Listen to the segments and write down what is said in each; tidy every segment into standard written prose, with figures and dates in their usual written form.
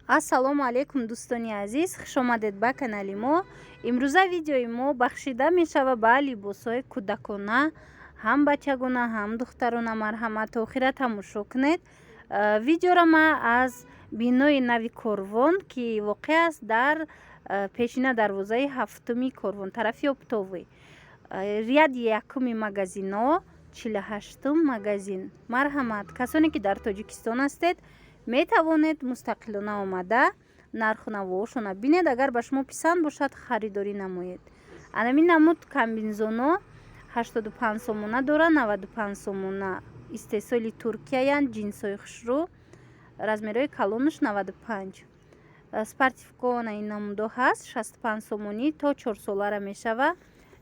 Ассалому алайкум, дӯстони азиз, хушомадед ба канали мо. Имрӯза видеои мо бахшида мешавад ба либосҳои кӯдакона, ҳам бачагона, ҳам духтарона. Марҳамат, то охира тамошо кунед. Видеоро ман аз бинои нави Корвон, ки воқеъ аст дар пешина дарвозаи ҳафтуми Корвон, тарафи Оптовый, ряди якуми магазино, 48-ум магазин. Марҳамат, касоне ки дар Тоҷикистон ҳастед, метавонед мустақилона омада нарху навоошона бинед. Агар ба шумо писанд бошад, харидорӣ намоед. Анамин намуд комбинзоно 85 сомона дора, 95 сомона. Истеҳсоли Туркияянд, ҷинсҳои хушрӯ, размерҳои калонаш 95. Спортивко на ин намудо ҳаст, 65 сомонӣ, то чорсолара мешава.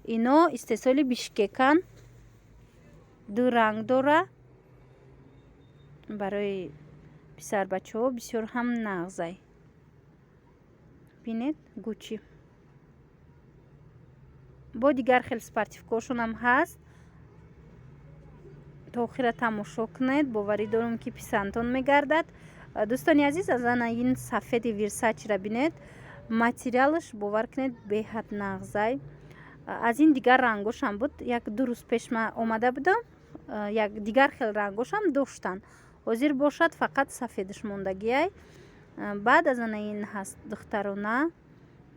Ино истеҳсоли Бишкекан, ду ранг дора, барои писарбачаҳо бисёр ҳам нағзай. Бинед, Гуччи. Бо дигар хел спортивкошонам ҳаст. То охира тамошо кунед, боварӣ дорам, ки писандтон мегардад. Дӯстони азиз, аз ана ин сафеди Версачиро бинед, материалаш, бовар кунед, беҳад нағзай. Аз ин дигар рангошам буд, як ду рӯз пеш ман омада будам, як дигар хел рангошам доштанд. Ҳозир бошад, фақат сафедаш мондагиай. Баъд аз ана ин ҳаст духтарона,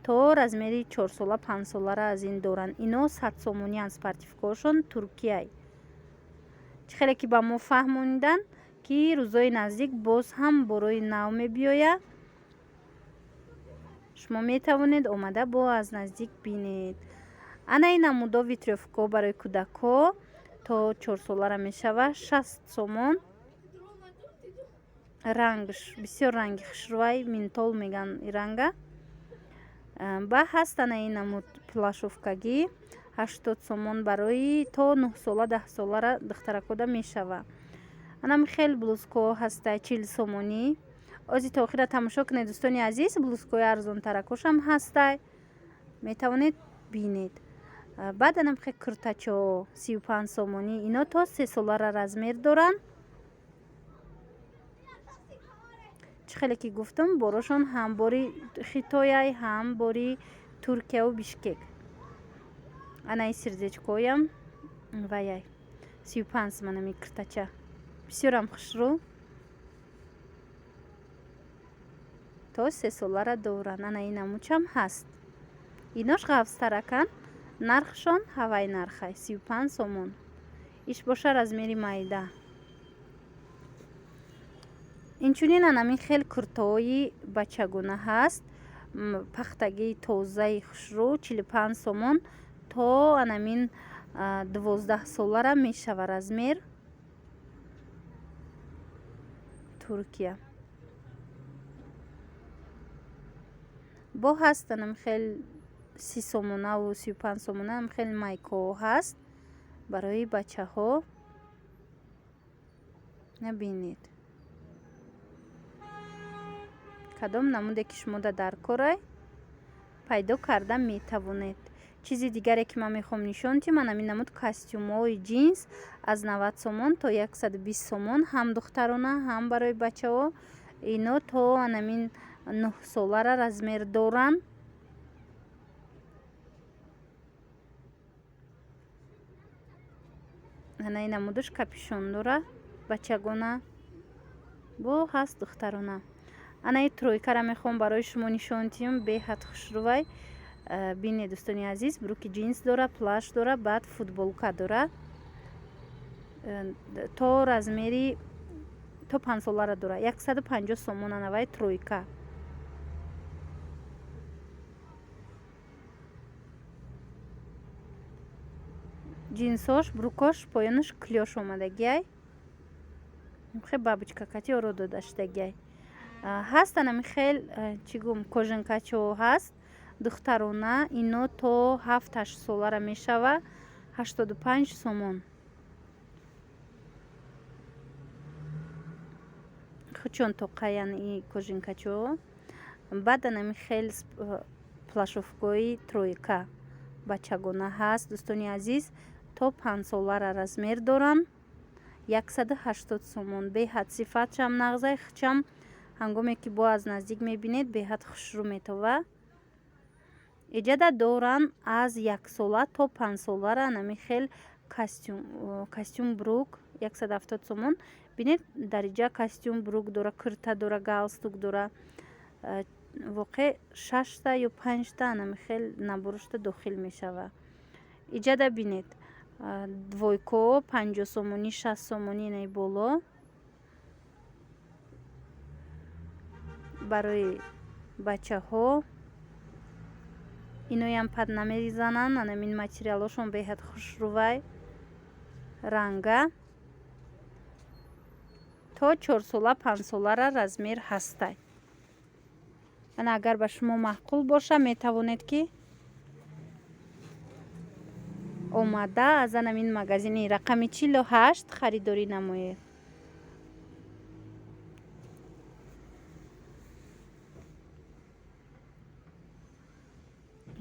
то размери чорсола, панҷсолара аз ин доранд. Ино 100 сомониянд, спортивкоошон туркияй. Чӣ хеле ки ба мо фаҳмониданд, ки рӯзҳои наздик боз ҳам борои нав мебиёяд, шумо метавонед омада бо аз наздик бинед. Ана ин намудо ветровко барои кӯдакҳо то чорсолара мешава, 60 сомон. Рангш бисёр ранги хушрӯай, ментол меган и ранга. Ба ҳаст ана ин намуд плащовкагӣ, 80 сомон, барои то нӯҳсола, 10 солара духтаракода мешава. Анам хел блузкаҳо ҳастай, 40 сомонӣ. Ози то охира тамошо кунед, дӯстони азиз, блузкаҳои арзонтаракошам ҳастай, метавонед бинед. Баъд анам хел куртачаҳо, 35 сомонӣ. Ино то сесолара размер доранд. Чӣ хеле ки гуфтам, борошон ҳам бори Хитояй, ҳам бори Туркияву Бишкек. Анаи сердечкоям ваяй, 35 сомон ами куртача, бисёрам хушрӯ, то сесолара доранд. Ана ин намучам ҳаст, инош ғафзтараканд, нархшон ҳавай нархай, 35 сомон. Иш боша размери майда. Инчунин анамин хел куртаҳои бачагона ҳаст, пахтагии тозаи хушрӯ, 45 сомон, то анамин 12 солара мешава размер, Туркия. Бо ҳаст анам хел 30 сомонаву 35 сомона ам хел майкаҳо ҳаст барои бачаҳо, набинед. Кадом намуде ки шумода дар корай, пайдо карда метавонед. Чизи дигаре ки ман мехоҳам нишон диҳам, анамин намуд костюмҳои ҷинс аз 90 сомон то 120 сомон, ҳам духтарона, ҳам барои бачаҳо. Ино то анамин нӯҳсолара размер доранд. Анаи намудаш капюшон дора, бачагона, бо ҳаст духтарона. Анаи тройкара мехоҳам барои шумо нишон диҳам, беҳад хушрӯвай. Бинед, дӯстони азиз, брюки ҷинс дора, плащ дора, баъд футболка дора. То размери то панҷсолара дора, 150 сомон анавай тройка. Ҷинсош, брюкош поёнаш клёш омадагиай, хе бабочка кати оро дода шудагиай. Ҳаст анами хел, чӣ гум, кожанкачаҳо ҳаст духтарона, ино то ҳафт ҳашт солара мешава, 85 сомон. Хучон тоқаян и кожанкачаҳо. Баъд анами хел плащовкаҳои тройка бачагона ҳаст, дӯстони азиз, то панҷсолара размер доранд, 180 сомон. Беҳад сифатшам нағзай, хичам. Ҳангоме ки бо аз наздик мебинед, беҳад хушрӯ метова. Иҷада доран аз яксола то панҷсолара анами хел костюм брюк 170 сомон. Бинед, дар иҷа костюм брюк дора, курта дора, галстук дора. Воқеъ шашта ё панҷта анами хел наборушта дохил мешава. Иҷада бинед, двойко 50 сомонӣ, 60 сомонӣ инаи боло. Барои бачаҳо иноям пад намезананд, анамин материалошон беҳад хушрӯвай ранга. То чорсола панҷсолара размер ҳастай. Ана агар ба шумо маъқул боша, метавонед ки омада аз анамин магазини рақами 48 харидорӣ намоед.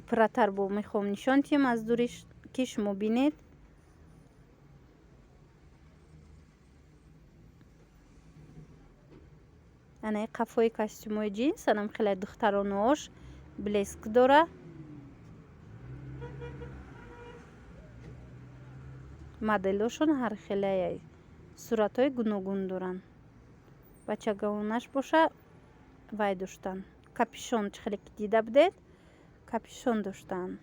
Пурратар бо мехоҳам нишон диҳем аз дури, ки шумо бинед. Анаи қафои костюмҳои ҷинс анам хеле духтаронаош блеск дора. Моделошон ҳар хелая суратҳои гуногун доранд. Бачагонаш боша вай доштанд. Капюшон чӣ хеле ки дида будед, капюшон доштанд.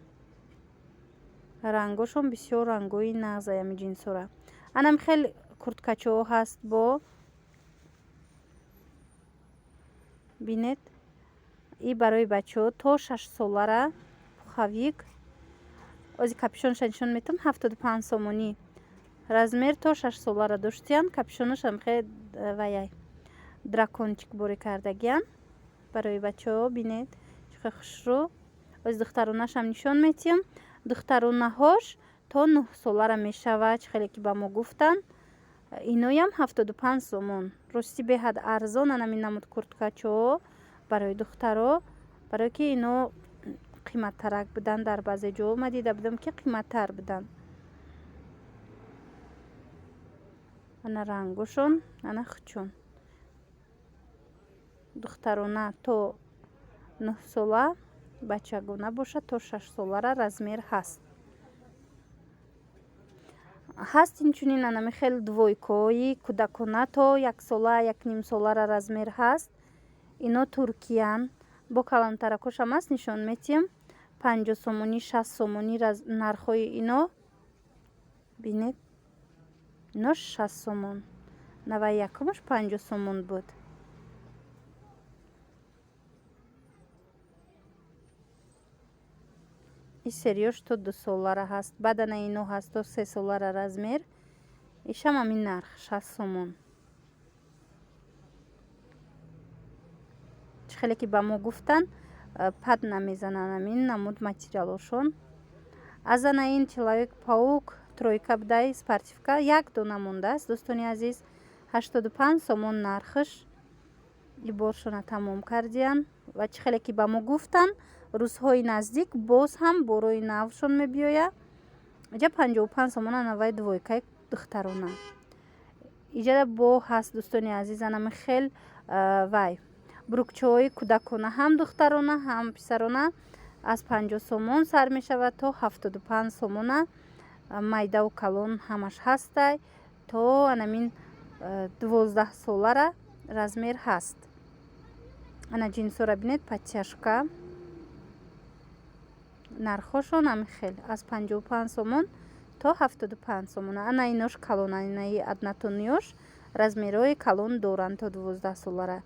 Рангошон бисёр рангои нағзай ами ҷинсора. Анам хел курткачаҳо ҳаст бо бинед. И барои бачаҳо то шашсолара пуховик. Ози капюшонша нишон метам, 75 сомонӣ. Размер то шашсолара доштиян, капюшонаш ам хел ваяй дракончик борӣ кардагиян. Барои бачаҳо бинед, чӣ хел хушрӯ. Ози духтаронашам нишон метиҳам. Духтаронаҳош то нӯҳсолара мешавад, чӣ хеле ки ба мо гуфтанд. Иноям 75 сомон. Рости беҳад арзон анамин намуд курткачаҳо барои духтаро, барое ки ино қиматтарак буданд. Дар баъзе ҷоҳо ма дида будам, ки қиматтар буданд. Ана рангошон, ана хучон. Духтарона то нӯҳсола, бачагона бошад то шашсолара размер ҳаст. Ҳаст инчунин анами хел двойкои кӯдакона то яксола, якнимсолара размер ҳаст. Ино туркиян. Бо калонтаракошам аст, нишон метиҳам. 50 сомонӣ, 60 сомонӣ нархҳои ино. Бинед, ино 60 сомон. Наваи якумаш 50 сомон буд. И сериёш то дусолара ҳаст. Баъд ана ино ҳаст то сесолара размер. Ишам ҳамин нарх 60 сомон. Чӣ хеле ки ба мо гуфтанд, пад намезананд ҳамин намуд материалошон. Аз ана ин человек паук тройка будай спортивка як дона мондааст, дӯстони азиз. 85 сомон нархш. Иборшона тамом кардиянд ва чӣ хеле ки ба мо гуфтанд, рӯзҳои наздик боз ҳам борои навшон мебиёяд. Иҷа 55 сомон анавай двойкаи духтарона. Иҷада бо ҳаст, дӯстони азиз, анами хел вай брукчаҳои кӯдакона, ҳам духтарона, ҳам писарона аз 50 сомон сар мешавад то 75 сомона. Майдаву калон ҳамаш ҳастай. То анамин 12 солара размер ҳаст. Ана ҷинсора бинед, подтяжка. Нархҳошон ҳами хел аз 55 сомон то 75 сомон. Ана инош калон, инаи однотонниёш размерҳои калон доранд то 12 солара.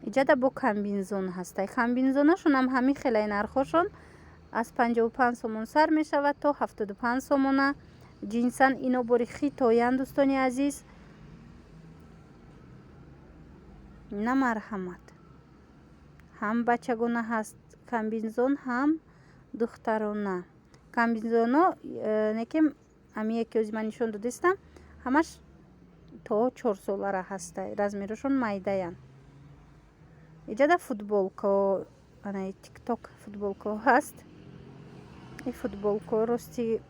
Иҷада бо комбинзон ҳастай. Комбинзонашонам ҳамин хелай нархҳошон аз 55 сомон сар мешавад то 75 сомона. Ҷинсан ино бори хитоянд, дӯстони азиз. На марҳамат. Ҳам бачагона ҳаст комбинзон, ҳам духтарона. Комбинзоно неки ҳамие ки ози ман нишон додистам, ҳамаш то чорсолара ҳастай. Размерашон майдаянд. Иҷада футболко, ана тикток футболко ҳаст. И футболко рости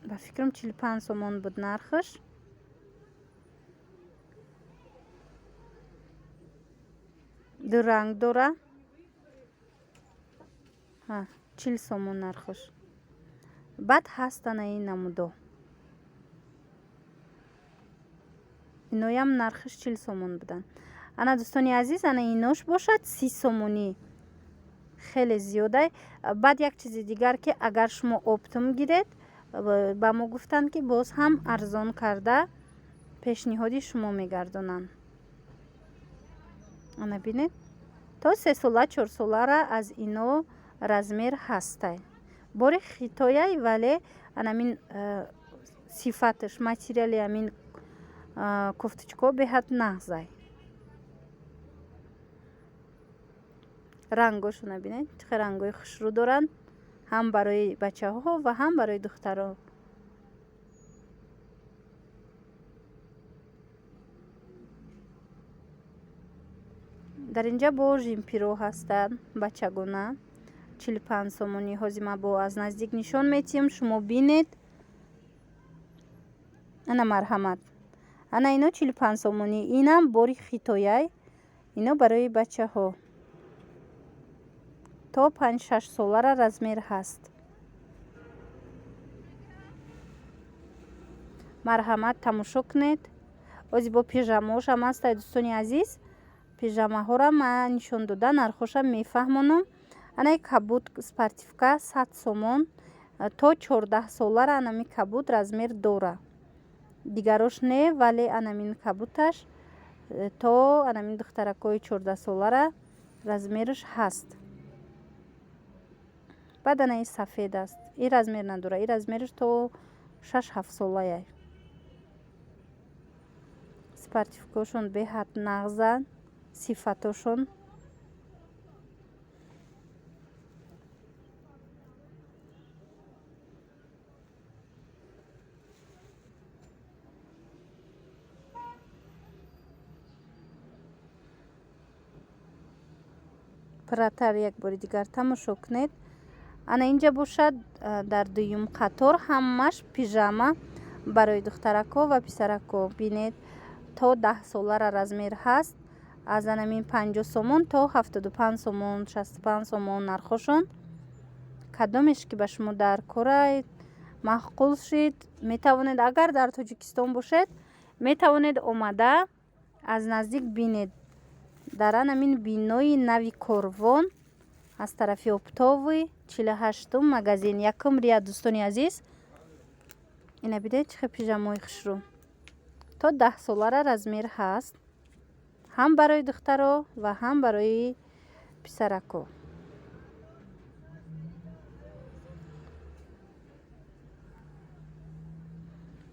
ба фикрам 45 сомон буд нархаш. Ду ранг дора. 40 сомон нархаш. Баъд ҳаст ана ин намудо. Иноям нархаш 40 сомон буданд. Ана дӯстони азиз, ана инош бошад 30 сомонӣ. Хеле зиёдай. Баъд як чизи дигар, ки агар шумо оптом гиред, ба мо гуфтанд, ки боз ҳам арзон карда пешниҳоди шумо мегардонанд. Ана бинед, то 3 сола, 4 солара аз ино размер ҳастай. Бори хитояй, вале анамин сифаташ, материали амин кофточкаҳо беҳад нағзай. Рангошона бинед, чӣ хел рангҳои хушрӯ доранд, ҳам барои бачаҳо ва ҳам барои духтаро. Дар инҷа бо жемпиро ҳастанд бачагона, 45 сомонӣ. Ҳозир ман бо аз наздик нишон метиҳам, шумо бинед. Ана, марҳамат, ана ино 45 сомонӣ. Инам бори хитояй. Ино барои бачаҳо то 5-6 солара размер ҳаст. Марҳамат, тамошо кунед. Ози бо пижамаошам ҳастай, дӯстони азиз. Пижамаҳоро ман нишон дода, нархошам мефаҳмонам. Анаи кабуд спортивка 100 сомон. То 14 солара анами кабуд размер дора, дигарош не, вале анамин кабуташ то анамин духтаракҳои 14 солара размераш ҳаст. Баъд ана ин сафед аст, ин размер надора, ин размераш то 6-7 солая. Спортивкаошон беҳад нағзанд, сифатошон. Пурратар як бори дигар тамошо кунед. Ана инҷа бошад, дар дуюм қатор ҳамаш пижама барои духтаракҳо ва писаракҳо. Бинед, то 10 солара размер ҳаст. Аз анамин 50 сомон то 75 сомон, 65 сомон нархошон. Кадомеш ки ба шумо дар корай маъқул шид, метавонед, агар дар Тоҷикистон бошед, метавонед омада аз наздик бинед. Дар анамин бинои нави Корвон, аз тарафи оптовый, 48-ум магазин, якум ряд. Дӯстони азиз, ина бидед, чӣ хел пижамои хушрӯ. То 10 солара размер ҳаст, ҳам барои духтаро ва ҳам барои писарако.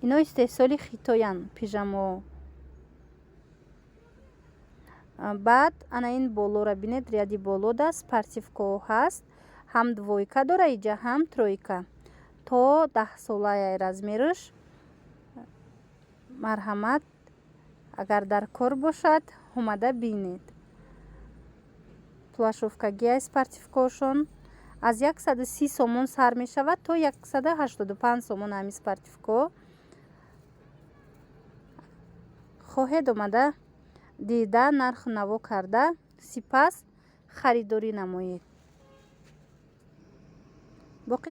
Ино истеҳсоли хитоянд пижамоҳо. Баъд ана ин болоро бинед, ряди болода спортивкаҳо ҳаст. Ҳам двойка дора иҷа, ҳам тройка. То 10 солая размераш. Марҳамат, агар дар кор бошад, омада бинед. Плашовкагиай спортивкаҳошон аз 130 сомон сар мешавад то 185 сомон. Ҳамин спортивкаҳо хоҳед, омада дида, нарху наво карда, сипас харидорӣ намоед. Боқӣ.